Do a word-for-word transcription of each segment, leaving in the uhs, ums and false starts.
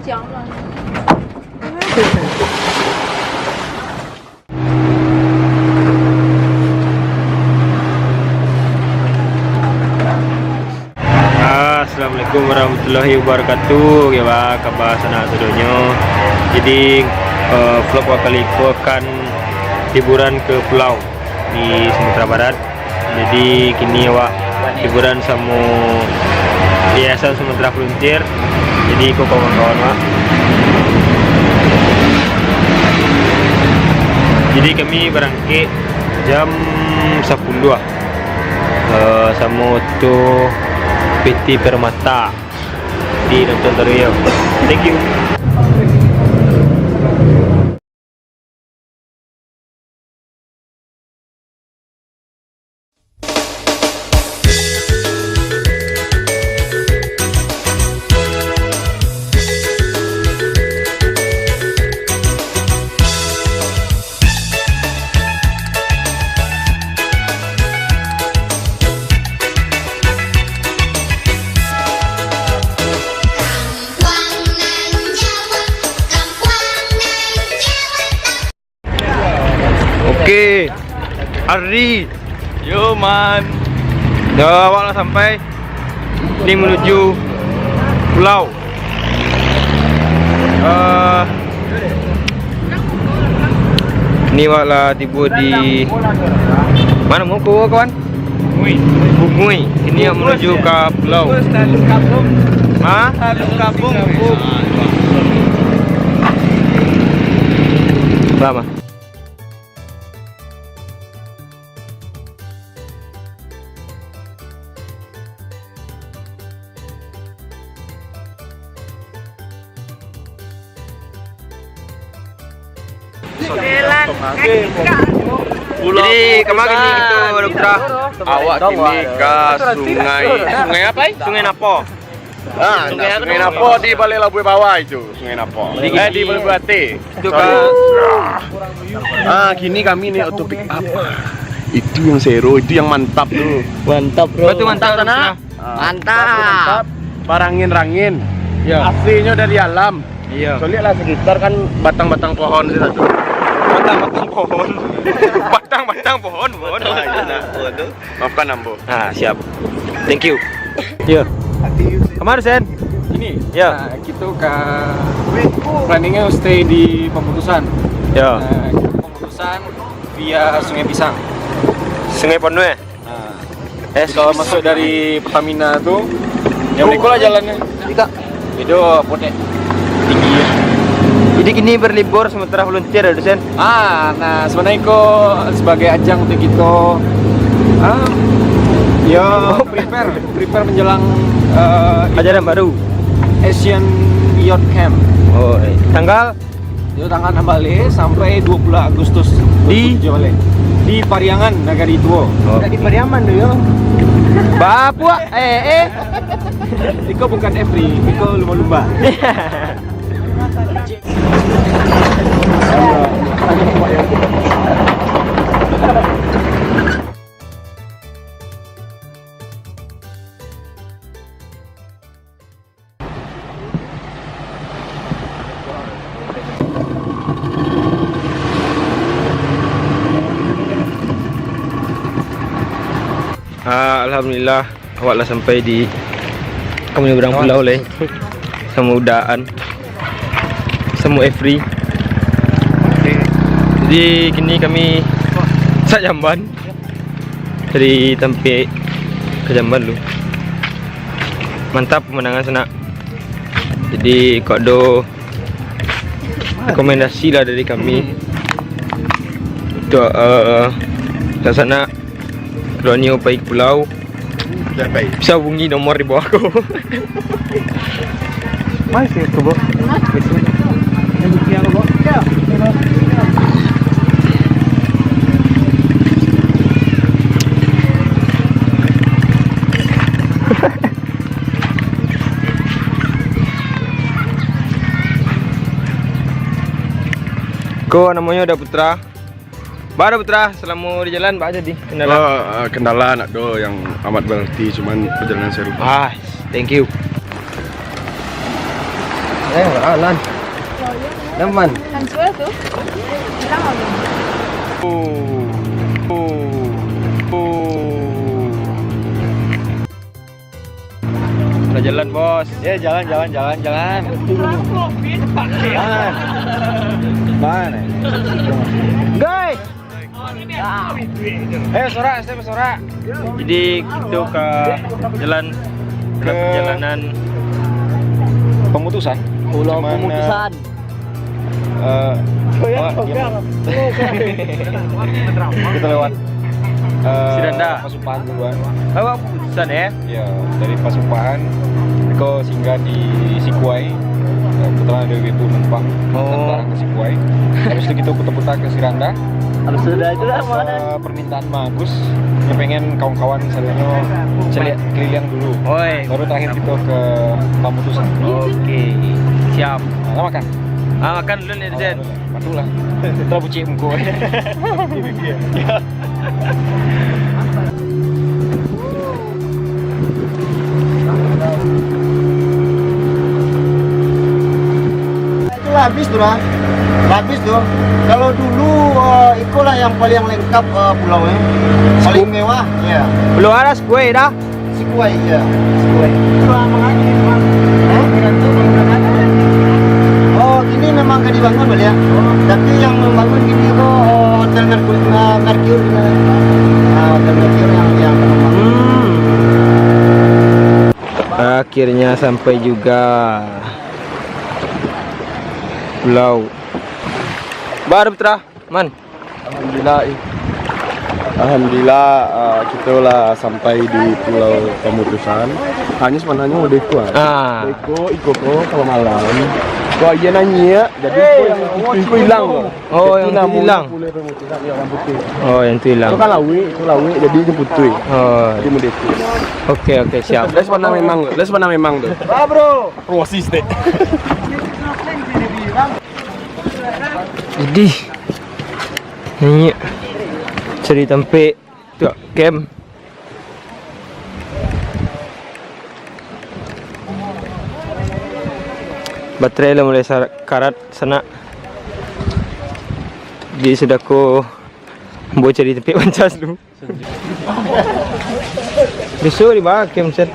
讲了。 Assalamualaikum warahmatullahi wabarakatuh. Oke, ba, kaba sanak sadonyo. Jadi, eh, vlog wak kali ko akan liburan ke pulau di Sumatera Barat. Jadi, kini awak liburan samo Yayasan Sumatera Volunteer. Jadi, iko kawan-kawan wak. Jadi, kami barangkek jam sapuluah, eh, samo oto P T Permata di Nonton Taruyo. Thank you. Oke, Ari. Yo, man. Yo, awak lah sampai. Ni menuju pulau. Eh, ni awak lah tibo di mana, mau ko, kawan? Bungui. Bungui. Ini yang menuju ke pulau. Bungui, Taluk Kapung. Ha? Taluk Kapung. Lama. Jadi, kama kini kito, Dokter? Awak kini ka sungai. Sungai apa, eh? Sungai Napo. Ah, Sungai nah, apa Sungai tu? Napo di Balai Labuah Bawah itu, Sungai Napo. Di Eh, di Balai Labuah Ateh. Itu Sorry. kan. Ah, kini kami naik auto pick up. Itu yang sero, itu yang mantap tu. Mantap, bro. Batu mantap, Batu mantap. Ah, Mantap. batu mantap. Barangin-rangin. Ya. Aslinyo dari alam. Iya. So, lihatlah sekitar kan batang-batang pohon situ tu. Batang-batang pohon. Batang-batang pohon, pohon. Batang-batang pohon tu. Maafkan ambo. Ah, siap. Thank you. Iya. Kemana, Sen? Ini. Ya. Nah, kita ke planningnya stay di Pemutusan. Ya. Nah, kita Pemutusan via Sungai Pisang. Sungai Penuh, eh? Nah, Eh, kalau masuk dari Pertamina tu, yang berikutlah jalannya. Tiga. Itu apa dek? Tinggi. Jadi kini berlibur sementara volunteer ya, Sen? Ah, nah, sebenarnya ko sebagai ajang untuk kita, ah, ya, prepare, prepare menjelang eh, Ajaran baru. Asian Youth Camp. Oh, eh. Tanggal? Itu tanggal enam belas sampai dua puluh Agustus Di? dua ribu tujuh belas. Di Pariangan, Nagari Tua. Oh. Di Pariaman tu, yo. Bapuak, eh, eh. Iko bukan F three, iko lumba-lumba. Ah, alhamdulillah, awak lah sampai di kami nyeberang pulau lai. Sama Udaan, sama Efri. Jadi kini kami sak jamban dari tampek ka jamban tu. Mantap pemandangan sanak. Jadi kok do rekomendasi lah dari kami untuk eh, sanak-sanak kalau nio pai ke pulau, bisa hubungi nomor di bawah ko. Mai sih tu, Bok. Yang bukti yang, Bok. Ko namonyo Uda Putra. Ba Uda Putra, selamo di jalan, ba jadi kendala? Oh, eh, kendala nak do yang amat berarti, cuman perjalanan seru. Ah, thank you. Eh, ah, lan. Laman. Hancur tu. Hilang lagi. Oh. Oh. Oh. Udah jalan, Bos. Ya, jalan, jalan, jalan, jalan. Jalan. Mana? Guys. Eh, sorak, saya sorak. Jadi, kita ke jalan, ke Ke perjalanan pemutusan. Pulau Cuman, eh, Pemutusan. eh, Oh, ya, oh, diam. Program. Kita lewat, eh, Siranda. Pasupahan duluan. Awak Pemutusan, ya? Ya, dari Pasupahan, kita singgah di Sikuai. Eh, kebetulan ada ibu numpang, Oh. Barang ke Sikuai. Habis itu kita putar-putar ke Siranda. Habis sudah itu lah, Pas, mana? eh, permintaan Mak Agus, dia pengen kawan-kawan sebenarnya celiak keliling dulu. Oi. Baru terakhir kita ke Pemutusan. Oke, siap. Nah, makan. Ah, makan dulu nih, Zen. Patulah. Kita bucik muka. Itu lah habis tu lah. Habis tu. Kalau dulu, eh, iko lah yang paling lengkap, eh, pulau ni. Paling mewah, ya. Belum ada Sikuai dah. Sikuai, ya. Sikuai. Hah? Oh, ini memang ka dibangun baliak. Tapi yang membangun ini ko, oh, Hotel Mercury, eh, Mercury. Ah, Hotel Mercury yang, yang Hmm. Akhirnya sampai juga Pulau Baru Putra, man. Alhamdulillah, eh. Alhamdulillah, ah, kita lah sampai di Pulau Pemutusan. Hanya sebenarnya udah itu, ah. Ah. Iko, iko ko kalau malam. Wah, iya nanya, jadi iko yang putih iko hilang, loh. Oh, yang putih hilang. Pulau Pemutusan, ya, yang putih. Oh, yang tu hilang. Itu kan lawik, itu lawik, jadi itu putih. Oh. Jadi model itu. Oke, oke, siap. Let's pernah memang, let's pernah memang tu. Ah, bro. Prosis deh. Jadi, ni cari tampek tu kem. Baterai lah mulai sar-, karat sanak. Jadi, sudah ko buat cari tampek pancas dulu. Besok di bawah kem set.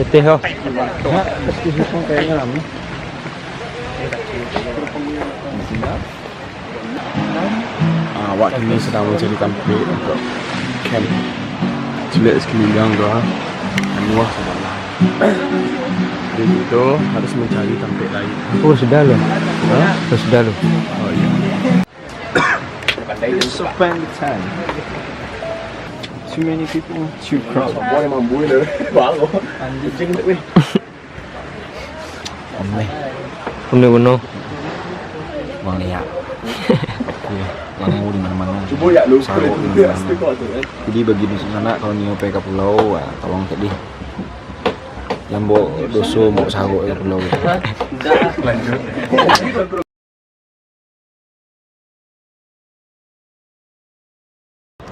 Teteh oh. Ah, awak kini sedang mencari tampek untuk kem. Ciliak sekeliling tu, ah. Penuh sabananyo. Jadi, kita harus mencari tampek lain. Oh, sudah lo. Hah? Oh, sudah lo. Oh, iya. It's so panic time. Too many people, too crowded. Anjing tu, weh. Aneh. Bunuh-bunuh. Bang Liak. Iya, bang di mana-mana. Cuba ya lu. Sarok di mana-mana. Jadi bagi dunsanak, kalau nio pai ka pulau, ah, tolong cek dih. Jangan bawa doso, bawa sarok ka pulau. Lanjut.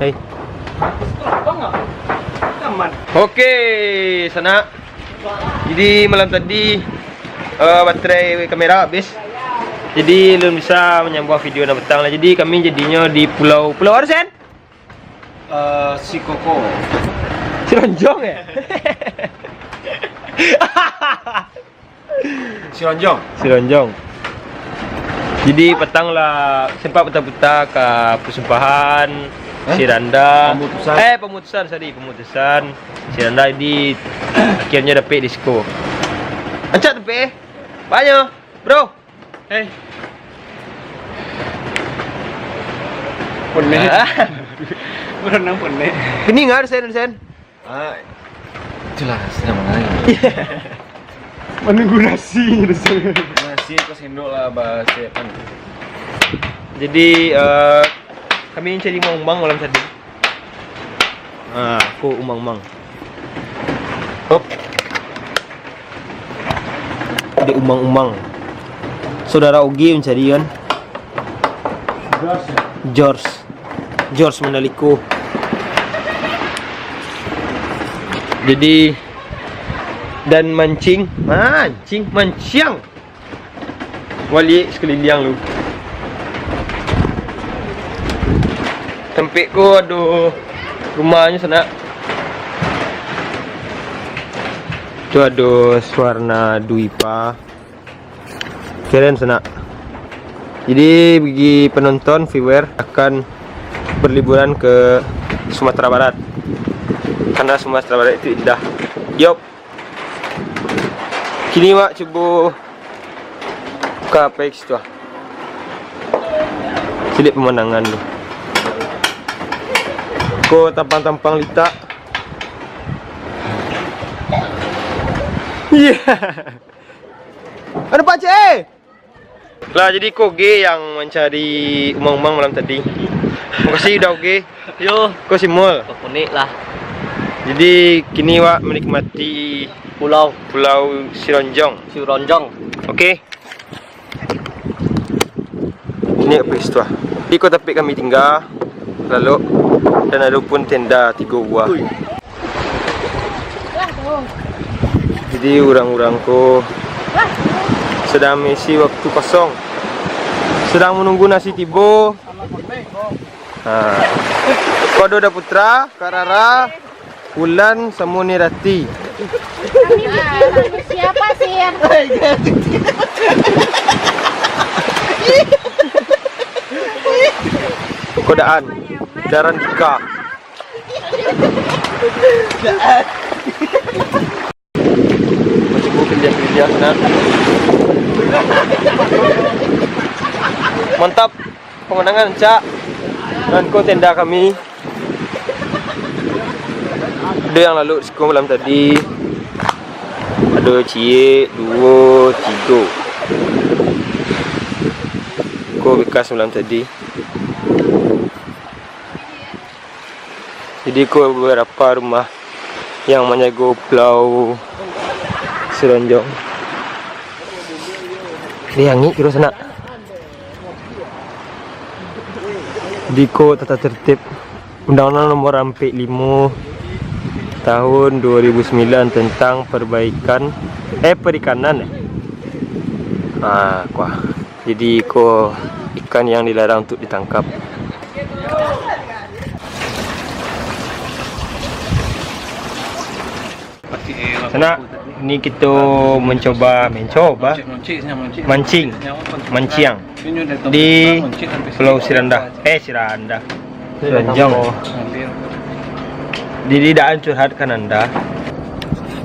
Hei. Oke, sanak. Jadi malam tadi, eh, baterai kamera habis. Jadi belum bisa menyambung video nan petang lah. Jadi kami jadinyo di pulau, pulau apa, Sen? Eh, Sikoko. Silonjong, ya? Silonjong. Silonjong. Jadi, patang lah sempat putar-putar ka Pesumpahan, Hah? Siranda. Pemutusan. Eh, Pemutusan, sorry, Pemutusan. Siranda, jadi akhirnyo dapek di siko. Rancak tampek, eh. Banyak, bro. Hei. Ponek. Ah. Berenang ponek. Ini nggak ada sen, sen. Ah, itulah sedang mengalir. Menunggu nasi di sana. Nasi kau sendok lah, bah, siapkan. Jadi, eh, kami cari umang-umang malam tadi. Ah, aku umang-umang. Hop. Dek umang-umang. Saudara Ogi mencari kan? George. George Mandaliko. Jadi, Dan mancing, mancing, manciang. Baliak sakuliliang lu. Tampek ko ado rumahnyo sanak. Tu ado Suwarna Dwipa. Keren sanak. Jadi bagi penonton, viewer, akan berliburan ke Sumatera Barat. Karena Sumatera Barat itu indah. Yop. Kini wak cubo ka apex tu ah. Ciliak pemandangan tu. Ko tampang-tampang litak. Iya. Ada pacik eh. Lah, jadi ko G yang mancari umang-umang malam tadi. Makasih udah G. Yo. Ko Simul. Ko Kunik lah. Jadi kini wak menikmati Pulau. Pulau Sironjong. Sironjong. Oke. Ini apa istilah? Iko tapi kami tinggal, lalu dan ada pun tenda tiga buah. Jadi urang-urang ko sedang mengisi waktu kosong, sedang menunggu nasi tibo. Nah, ko ado Da Putra, Kak Rara, Wulan, samo Nirati. Kami pikir lagu siapa sih yang Ko Daan, Daran Dika. Macam bukan dia kerja sana. Mantap, pemandangan rancak. Dan ko tenda kami. Ado yang lalok siko malam tadi. Ado ciek, duo, tigo. Ko bekas malam tadi. Jadi ko babarapo rumah yang manjago Pulau Sironjong. Di angik terus nak. Di ko tata tertib Undang-Undang Nomor Ampek Limo tahun dua ribu sembilan tentang perbaikan, eh, perikanan, eh. Ah, kuah. Jadi ko ikan yang dilarang untuk ditangkap. Sanak, ini kita mencoba, mencoba mancing, manciang di Pulau Siranda, eh Siranda, Sironjong. Jadi dak curhat kan anda.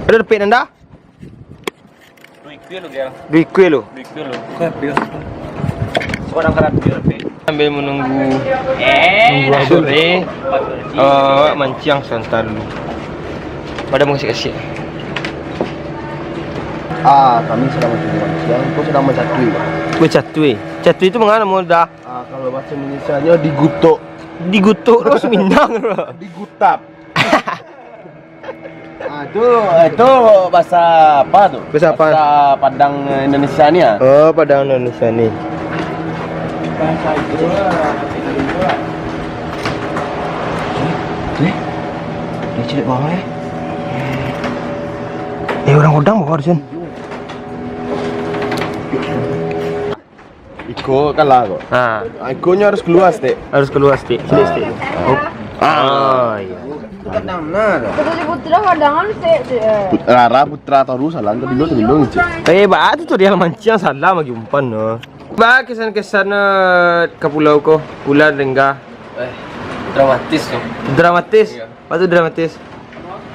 Ada dapik anda? Duo ikua lo, Gel. Duo ikua lo. Duo ikua lo. Sambil menunggu, eh, nunggu sore, eh, manciang sebentar dulu. Pada mengecek-ngecek. Ah, kami sedang mencari manciang, kau sedang mencatui. Mencatui. Catui itu mengana, Molda? Ah, kalau bahasa Indonesianya digutok. Digutok, terus Minang, bro. Digutap. Ah, itu, itu bahasa apa tu? Bahasa apa? Bahasa Padang Indonesia ni ah. Oh, Padang Indonesia ni. Eh, dia cari bawah eh. Eh, orang Padang bawah di sini. Iko kalah ko. Ha. Ah, ikonyo harus kalua stik. Harus kalua stik. Sini stik. Oh. Ah. Oh, iya. Putra Hadangan sik, sik, eh. Put-, Rara Putra Toru salah, tapi lu tadi lu ngecek. Eh, ba tu tutorial manciang salah bagi umpan no. Ba kesan-kesan eh, ka pulau ko, Wulan Rengga. Eh, dramatis tu. Dramatis. Iya. Apa tu dramatis?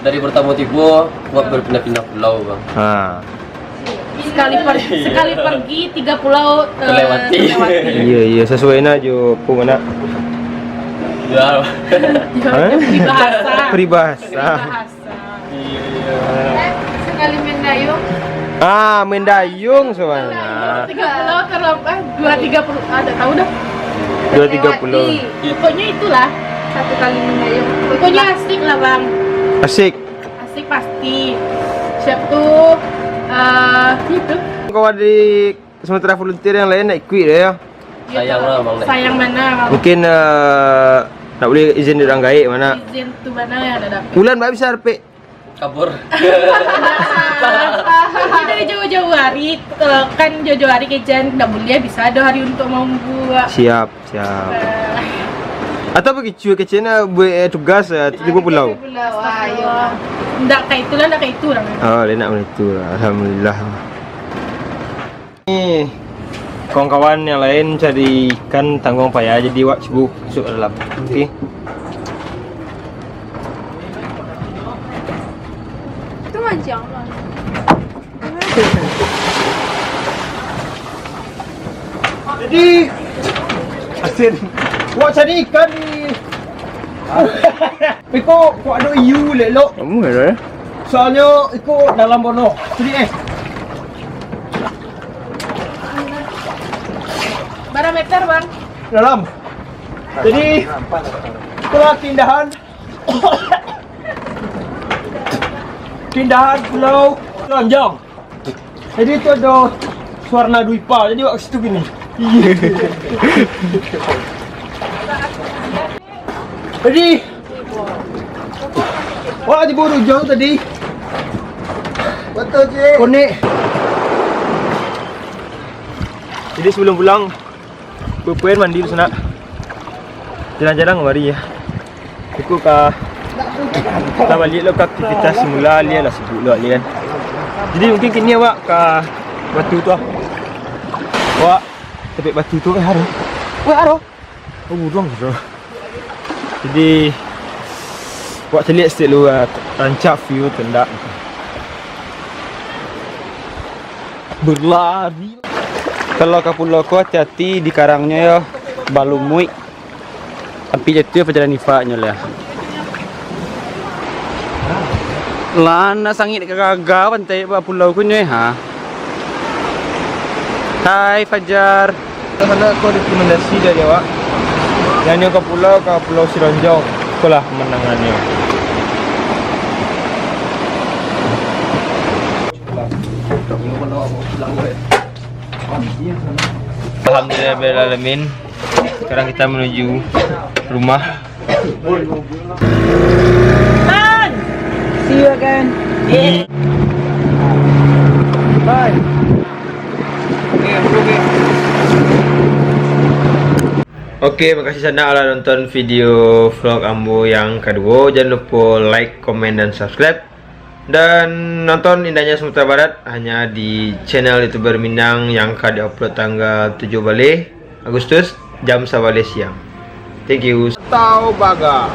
Dari pertama tiba, buat berpindah-pindah pulau, Bang. Ha. Sekali per-, sekali pergi tiga pulau, eh, terlewati. Terlewati. Iya, iya, sesuai nak jo apa mana? Ya. Ha? Peribahasa. Peribahasa. Peribahasa. Iya, iya. Sekali mendayung. Ah, mendayung sebenarnya. Tiga pulau terlebih, dua tiga pulau, ada tahu dah. Dua tiga pulau. Terlewati. Pokoknya itulah satu kali mendayung. Pokoknya asik lah bang. Asik. Asik pasti. Siap tuh. Eh, gitu. Kau ada di Sumatera Volunteer yang lain nak ikut deh ya. Sayang lah bang. Sayang mana bang? Mungkin eh, nak boleh izin orang gaek mana? Izin tu mana yang ada dapat? Bulan berapa bisa dapat? Kabur. Tapi dari jauh-jauh hari, eh, kan jauh-jauh hari kejan, ndak buliah, bisa ado hari untuk mambuek. Siap, siap. Eh. Atau bagi cuy kecenna buek, eh, tugas, eh, tibo pulau. Astagfirullah, wah, iyo. Ndak kayak itulah, ndak kayak itu urang. Oh, lain nak itu. Alhamdulillah. Ni, kawan-kawan yang lain cari ikan tangguang payah, jadi wak sibuk masuk dalam. Okey. Itu mancing apa? Jadi, asin. Wak cari ikan di. Iko, kok ado iu lelok. Kamu ada, eh? Soalnyo iko dalam bono. Jadi, eh. Bara meter, Bang? Dalam. Jadi, itulah keindahan. Keindahan Pulau Selanjang. Jadi, itu ado Suarna Dwipa. Jadi, wak ke situ gini. Iya. Jadi, wak tibo di ujuang tadi. Betul, Cik. Konek. Jadi, sebelum pulang, pupuen mandi dulu sanak. Jarang-jarang kamari, ya. Iko ka, ka baliak lo ka aktivitas semula, lian lah sibuk lo, lian. Jadi, mungkin kini awak ka batu tu, ah. Awak tapek batu tu, eh, aro. Weh, aro. Oh, buruang tu. Jadi, awak caliak saketek lu, ah, rancak view tu ndak. Berlari. Kalau ka pulau ko, hati-hati di karangnyo yo, balumuik. Tapi jatuah pajalan nifaknyo lah. Lah, nak sangik ka gaga pantai ba pulau ko nyo, ha. Hai, Fajar. Sanak ko rekomendasi dari awak. Yang nyo ka pulau, ka Pulau Sironjong. Ikolah pemandangannya. Alhamdulillah, alamin. Sekarang kita menuju rumah. Bang! See you again. Bye. Oke, makasih sanak lah nonton video vlog ambo yang kaduo. Jangan lupa like, komen, dan subscribe. Dan nonton Indahnya Sumatera Barat hanya di channel YouTuber Minang yang ka di-upload tanggal tujuah baleh Agustus jam sabaleh siang. Thank you. Tau baga.